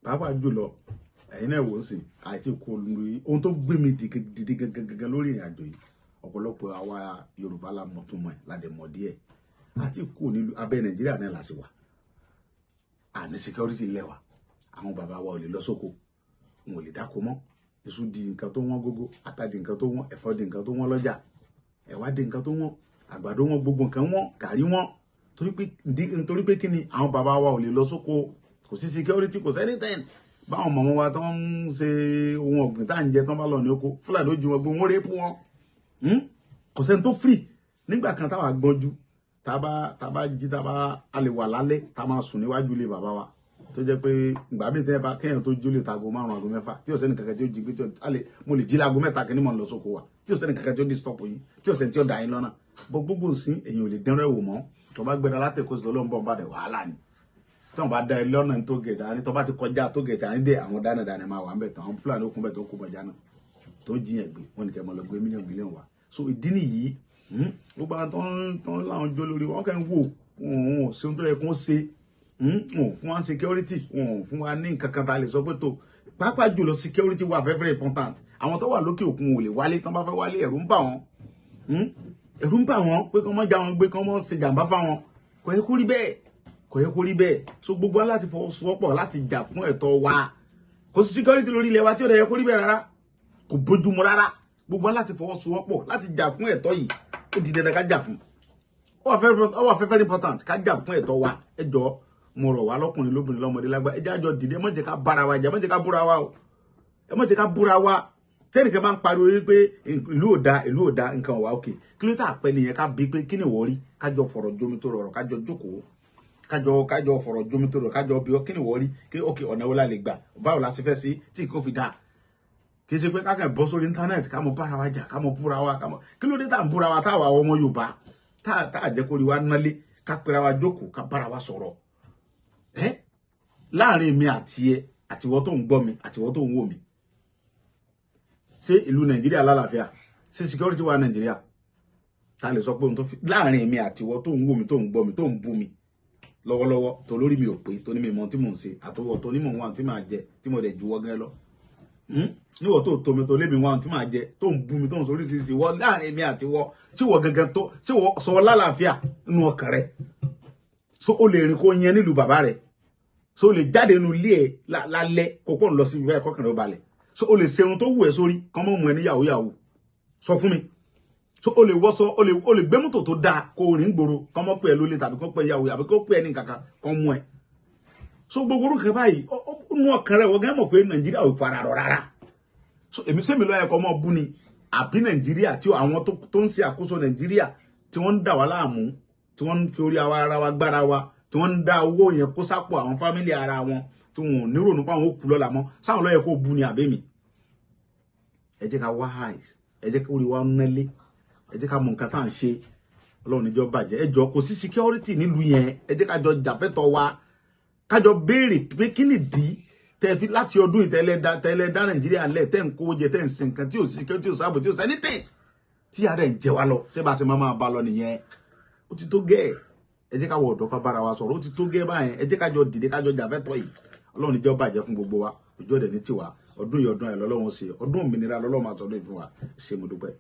Pàápàá jùlọ ẹ̀yin náà wò ó sìn àti kò lórí ohun tó gbé mi dìde gangan lórí ìrìn àjò yìí. Ọ̀pọ̀lọpọ̀ àwa Yorùbá la mọ̀ tó mọ̀ ẹ̀ la dẹ̀ mọ̀ díẹ̀. Àti kò nílùú abẹ́ Nàìjíríà náà la sì wà, àní security ilẹ̀ wa. Àwọn bàbá wa ò lè lọ sóko, wọn ò lè dáko mọ́. Iṣu di nǹkan tó wọ́n gógó, ata di nǹkan tó wọ́n, ẹ̀fọ́ di nǹkan tó wọ́n lọ́jà, ẹ̀wà di nǹkan tó wọ́n, àgbàdo wọ́n, gbogbo nǹkan wọ́n, gàrí wọ́n. Nítorí pé kí ni? Àwọn bàbá wa ò lè lọ sóko, kò sí security, kò sí anything. Báwọn mọ̀mọ́ wa tó ń ṣe ohun ọ̀gbìn tá à ń jẹ tán bá lọ ní oko, Fúlàní ó jí wọn gbé, wọn rape wọn. Kò sẹ́ni tó free. Nígbà kan táwa gbọ́njú, tá a bá jí, tá a bá a lè wà lálẹ́, tá a máa sùn níwájú ilé bàbá wa, tó jẹ́ pé ìgbà míì tẹ́ bá kéèyàn tó jí, ó lè ta aago 5, aago 6, tí ò sẹ́ni kankan tí ó jí gbé, tí ó lè mo lè jí láago 3 kí ni mò ń lọ sóko wa, tí ò sẹ́ni kankan tí ó disturb yín, tí ò sẹ́ni tí ó dà yín lọ́nà bọ́. Gbogbo nsín, èyàn ò lè dẹ́rẹ́ wò mọ́. Tó bá gbéra látẹ̀kọ́ sí lọ́lọ́ ń bọ̀ bá dẹ̀, wàhálà ni. Tí wọ́n bá dá ẹ lọ́nà tó gẹ̀ẹ́tì àní, tó bá ti kọjá tó gẹ̀ẹ́tì àní dé, àwọn dánadáná máa wà ń bẹ̀ tán. Àwọn Fúlàní ó kún bẹ̀ tó kó bọjá náà tó jiyàn gbé wọn ní kẹ́ mọ́ lọ gbé mílíọ̀nù mílíọ̀nù wá. So ìdí nìyí, gbogbo àwọn tó ń láwọn jó lórí wọn kàn ń wò wọn ò ṣe ohun tó yẹ kó ṣe. Wọn ò fún wa security, wọn ò fún wa ní nǹkan kan tá a lè sọ pé tó. Pàápàá jùlọ, security wà very, very important. Àwọn tó wà lókè òkun ò lè wálé. Tán bá fẹ́ wálé, ẹ̀rù ń bà wọ́n, Ẹ̀rù ń bà wọ́n pé kọ́ mọ́ já wọn gbé, kọ́ mọ́ ṣe jàǹbá fáwọn. Kò yẹ kó rí bẹ́ẹ̀, kò yẹ kó rí bẹ́ẹ̀. So gbogbo wa láti fọwọ́sowọ́pọ̀ láti jà fún ẹ̀tọ́ wa. Kò sí security lórí ilẹ̀ wa tí ó dẹ̀ yẹ kó rí bẹ́ẹ̀ rárá, kò bójúmu rárá. Gbogbo wa láti fọwọ́sowọ́pọ̀ láti jà fún ẹ̀tọ́ yìí. Ó di dandan ká jà fún. Ó wà very, very important ká jà fún ẹ̀tọ́ wa. Ẹ jọ̀ọ́, mo rọ̀ wá, lọ́kùnrin, lóbìnrin, lọ́mọdé, lágbà, ẹ jẹ́ àjọ dìde. Ẹ má jẹ́ ká bára wa jà, ẹ má jẹ́ ká búra wa o, ẹ má jẹ́ ká búra wa. Tẹ́nìkan bá ń pariwo wípé ìlú ò da, ìlú ò da, nǹkan ò wá òkè, kí ló tà pẹ́ nìyẹn? Ká bí pé kí ni ìwọ rí, kájọ fọ̀rọ̀ jomi tó rọrọ̀, kájọ jókòó, kájọ fọ̀rọ̀ jomi tó rọrọ̀, kájọ bí ọ kí ni ìwọ rí, kí òkè ọ̀nà wo la lè gbà, báwo la ṣe fẹ́ sí tí nǹkan fi dáa. Kì í ṣe pé kákan bọ́ sórí internet, ká mọ bára wa jà, ká mọ búra wa, ká mọ. Kí ló dé tá à ń búra wa, tá àwa ọmọ Yorùbá, tá à jẹ́ kó rí wa nálé, ká pera wa jókòó, ká bára wa sọ̀rọ̀ ẹ́ láàrin mi àti ẹ, àtiwọ́ tó ń gbọ́ mi, àtiwọ́ tó ń wò mí? Ṣé ìlú Nàìjíríà lálàáfíà? Ṣé security wà Nàìjíríà ta lè sọ pé ohun tó fi láàrin mi àtiwọ́ tó ń wò mí, tó ń gbọ́ mi, tó ń bú mi lọ́wọ́lọ́wọ́, tó lórí mi ò pé, tó ní mi mọ tí mò ń ṣe, àtọwọ́ tó ní mò ń wà tí màá jẹ, tí mo dẹ̀ juwọ́ gẹ́ lọ níwọ̀ tó tó mi, tó lé mi wá tí màá jẹ, tó ń bú mi, tó ń sọ oríṣiríṣi, wọ́ láàrin mi àtiwọ́ tí wọ́ gangan tó tí wọ́ sọ lálàáfíà nínú ọkàn rẹ̀? So o lè rìn kó yẹn nílùú bàbá rẹ̀? So o lè jáde nínú ilé ẹ lálẹ́ kó pọ̀ ń lọ síbi báyìí, kọ́kàn rẹ̀ ó balẹ̀? So o lè ṣe irun tó wù ẹ́ sórí, kán mọ́ mú ẹ ní yahoo yahoo? Sọ fún mi. So o lè wọṣọ, o lè gbé mọ́tò tó dáa kó o rìn gbòòrò, kán mọ́ pé ẹ lólè tàbí kán pé ẹ yahoo àbí kó pé ẹ ní kankan kán mú ẹ? So gbogbo orúkọ báyìí nú ọkàn rẹ̀, wọ́n gán mọ̀ pé Nàìjíríà ò fara rọ rárá. So èmi sẹ́mi lọ́yẹ̀ kọ́ mọ́ bú ni, àbí Nàìjíríà tí àwọn tó ń ṣe àkóso Nàìjíríà, tí wọ́n ń dà wá láàmú, tí wọ́n ń fi orí ara wa gbára wa, tí wọ́n ń dá owó yẹn kó sápò àwọn family ara wọn, tí wọn ò ní rònú pé àwọn ó kú lọ́la mọ́, sáwọn lọ́yẹ̀ kó bú ni àbẹ́mi? Ẹ jẹ́ ká wise, ẹ jẹ́ kó rí wa nálé, ẹ jẹ́ ká mọ nǹkan tá à ń ṣe. Ọlọ́run níjọ́ bàjẹ́. Ẹ jọ, kò sí security nílùú yẹn. Ẹ jẹ́ ká jọ jàfẹ́tọ̀ wa, ká jọ béèrè pé kí nìdí tẹ́ fi láti ọdún ìtẹ́lẹ̀ dá Nàìjíríà lẹ̀, tẹ́ ń kó jẹ, tẹ́ ń sin nǹkan, tí ò sí security, tí ò sáàbò, tí ò sí anything, tí ara ẹ̀ ń jẹ wá lọ. Ṣé bá ṣe máa máa bá lọ nìyẹn? Ó ti tó gẹ́ẹ̀. Ẹ jẹ́ ká wọ ọ̀dọ́, ká bára wa sọ̀rọ̀. Ó ti tó gẹ́ẹ̀ báyẹn. Ẹ jẹ́ ká jọ dìde, ká jọ jàfẹ́tọ̀ yìí. Ọlọ́run níjọ́ bàjẹ́ fún gbogbo wa. Ojú ọ̀dẹ̀ ní tiwa. Ọdún yìí, ọdún ayọ̀ lọ́lọ́run ṣe, ọdún òmìnira lọ́lọ́run máa sọdún ìfún wa ṣe. Mo dúpẹ́.